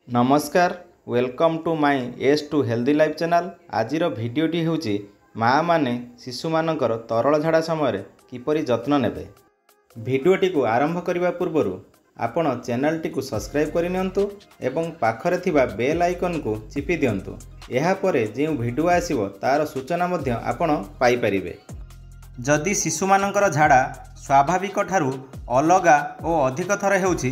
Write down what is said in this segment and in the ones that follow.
ନମସ୍କାର, welcome to my S2 Healthy Life channel. ଆଜିର ଭିଡ଼ିଓଟି ହେଉଛି ମାଆମାନେ ଶିଶୁମାନଙ୍କର ତରଳ ଝାଡ଼ା ସମୟରେ କିପରି ଯତ୍ନ ନେବେ। ଭିଡ଼ିଓଟିକୁ ଆରମ୍ଭ କରିବା ପୂର୍ବରୁ ଆପଣ ଚ୍ୟାନେଲଟିକୁ ସବସ୍କ୍ରାଇବ୍ କରିନିଅନ୍ତୁ ଏବଂ ପାଖରେ ଥିବା ବେଲ୍ ଆଇକନ୍କୁ ଚିପି ଦିଅନ୍ତୁ। ଏହାପରେ ଯେଉଁ ଭିଡ଼ିଓ ଆସିବ, ତା'ର ସୂଚନା ମଧ୍ୟ ଆପଣ ପାଇପାରିବେ। ଯଦି ଶିଶୁମାନଙ୍କର ଝାଡ଼ା ସ୍ୱାଭାବିକ ଠାରୁ ଅଲଗା ଓ ଅଧିକ ଥର ହେଉଛି,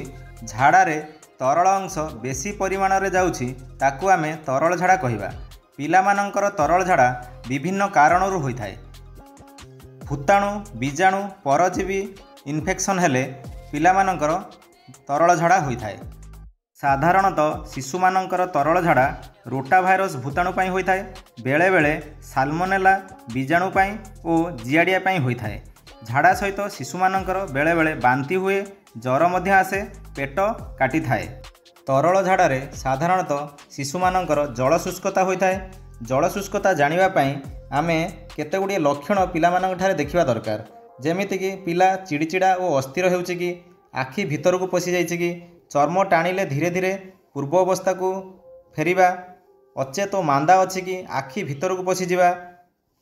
ଝାଡ଼ାରେ ତରଳ ଅଂଶ ବେଶୀ ପରିମାଣରେ ଯାଉଛି, ତାକୁ ଆମେ ତରଳ ଝାଡ଼ା କହିବା। ପିଲାମାନଙ୍କର ତରଳ ଝାଡ଼ା ବିଭିନ୍ନ କାରଣରୁ ହୋଇଥାଏ। ଭୂତାଣୁ, ବୀଜାଣୁ, ପରଜୀବୀ ଇନଫେକ୍ସନ୍ ହେଲେ ପିଲାମାନଙ୍କର ତରଳ ଝାଡ଼ା ହୋଇଥାଏ। ସାଧାରଣତଃ ଶିଶୁମାନଙ୍କର ତରଳ ଝାଡ଼ା ରୋଟା ଭାଇରସ୍ ଭୂତାଣୁ ପାଇଁ ହୋଇଥାଏ। ବେଳେବେଳେ ସାଲମୋନେଲା ବୀଜାଣୁ ପାଇଁ ଓ ଜିଆଡ଼ିଆ ପାଇଁ ହୋଇଥାଏ। ଝାଡ଼ା ସହିତ ଶିଶୁମାନଙ୍କର ବେଳେବେଳେ ବାନ୍ତି ହୁଏ, ଜ୍ୱର ମଧ୍ୟ ଆସେ, ପେଟ କାଟିଥାଏ। ତରଳ ଝାଡ଼ାରେ ସାଧାରଣତଃ ଶିଶୁମାନଙ୍କର ଜଳ ଶୁଷ୍କତା ହୋଇଥାଏ। ଜଳ ଶୁଷ୍କତା ଜାଣିବା ପାଇଁ ଆମେ କେତେଗୁଡ଼ିଏ ଲକ୍ଷଣ ପିଲାମାନଙ୍କଠାରେ ଦେଖିବା ଦରକାର, ଯେମିତିକି ପିଲା ଚିଡ଼ିଚିଡ଼ା ଓ ଅସ୍ଥିର ହେଉଛି କି, ଆଖି ଭିତରକୁ ପଶିଯାଇଛି କି, ଚର୍ମ ଟାଣିଲେ ଧୀରେ ଧୀରେ ପୂର୍ବ ଅବସ୍ଥାକୁ ଫେରିବା, ଅଚେତ ଓ ମାନ୍ଦା ଅଛି କି, ଆଖି ଭିତରକୁ ପଶିଯିବା,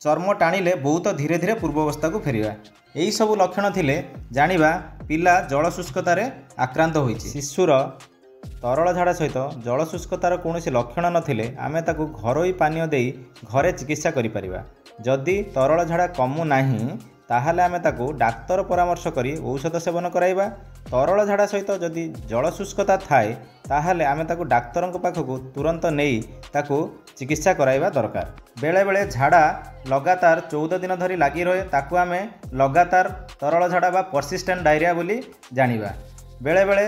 ଚର୍ମ ଟାଣିଲେ ବହୁତ ଧୀରେ ଧୀରେ ପୂର୍ବ ଅବସ୍ଥାକୁ ଫେରିବା। ଏହିସବୁ ଲକ୍ଷଣ ଥିଲେ ଜାଣିବା ପିଲା ଜଳ ଶୁଷ୍କତାରେ ଆକ୍ରାନ୍ତ ହୋଇଛି। ଶିଶୁର ତରଳ ଝାଡ଼ା ସହିତ ଜଳ ଶୁଷ୍କତାର କୌଣସି ଲକ୍ଷଣ ନଥିଲେ ଆମେ ତାକୁ ଘରୋଇ ପାନୀୟ ଦେଇ ଘରେ ଚିକିତ୍ସା କରିପାରିବା। ଯଦି ତରଳ ଝାଡ଼ା କମୁ ନାହିଁ, ତାହେଲେ ଆମେ ତାକୁ ଡାକ୍ତର ପରାମର୍ଶ କରି ଔଷଧ ସେବନ କରାଇବା। ତରଳ ଝାଡ଼ା ସହିତ ଯଦି ଜଳ ଶୁଷ୍କତା ଥାଏ, ତାହେଲେ ଆମେ ତାକୁ ଡାକ୍ତରଙ୍କ ପାଖକୁ ତୁରନ୍ତ ନେଇ ତାକୁ ଚିକିତ୍ସା କରାଇବା ଦରକାର। ବେଳେବେଳେ ଝାଡ଼ା ଲଗାତାର 14 ଦିନ ଧରି ଲାଗି ରହେ, ତାକୁ ଆମେ ଲଗାତାର ତରଳ ଝାଡ଼ା ବା ପରସିଷ୍ଟେଣ୍ଟ ଡାଇରିଆ ବୋଲି ଜାଣିବା। ବେଳେବେଳେ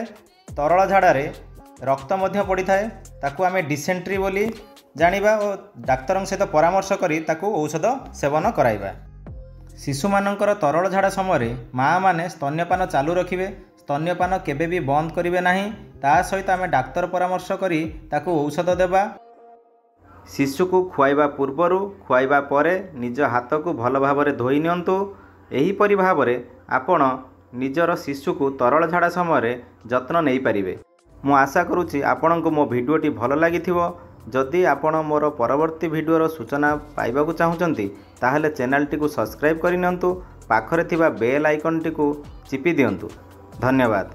ତରଳ ଝାଡ଼ାରେ ରକ୍ତ ମଧ୍ୟ ପଡ଼ିଥାଏ, ତାକୁ ଆମେ ଡିସେଣ୍ଟ୍ରି ବୋଲି ଜାଣିବା ଓ ଡାକ୍ତରଙ୍କ ସହିତ ପରାମର୍ଶ କରି ତାକୁ ଔଷଧ ସେବନ କରାଇବା। ଶିଶୁମାନଙ୍କର ତରଳ ଝାଡ଼ା ସମୟରେ ମାଆମାନେ ସ୍ତନ୍ୟପାନ ଚାଲୁ ରଖିବେ। ସ୍ତନ୍ୟପାନ କେବେ ବି ବନ୍ଦ କରିବେ ନାହିଁ। ତା ସହିତ ଆମେ ଡାକ୍ତର ପରାମର୍ଶ କରି ତାକୁ ଔଷଧ ଦେବା। ଶିଶୁକୁ ଖୁଆଇବା ପୂର୍ବରୁ, ଖୁଆଇବା ପରେ ନିଜ ହାତକୁ ଭଲ ଭାବରେ ଧୋଇ ନିଅନ୍ତୁ। ଏହିପରି ଭାବରେ ଆପଣ ନିଜର ଶିଶୁକୁ ତରଳ ଝାଡ଼ା ସମୟରେ ଯତ୍ନ ନେଇପାରିବେ। ମୁଁ ଆଶା କରୁଛି ଆପଣଙ୍କୁ ମୋ ଭିଡ଼ିଓଟି ଭଲ ଲାଗିଥିବ। ଯଦି ଆପଣ ମୋର ପରବର୍ତ୍ତୀ ଭିଡ଼ିଓର ସୂଚନା ପାଇବାକୁ ଚାହୁଁଛନ୍ତି, ତାହେଲେ ଚ୍ୟାନେଲଟିକୁ ସବସ୍କ୍ରାଇବ୍ କରିନିଅନ୍ତୁ, ପାଖରେ ଥିବା ବେଲ୍ ଆଇକନ୍ଟିକୁ ଚିପି ଦିଅନ୍ତୁ। ଧନ୍ୟବାଦ।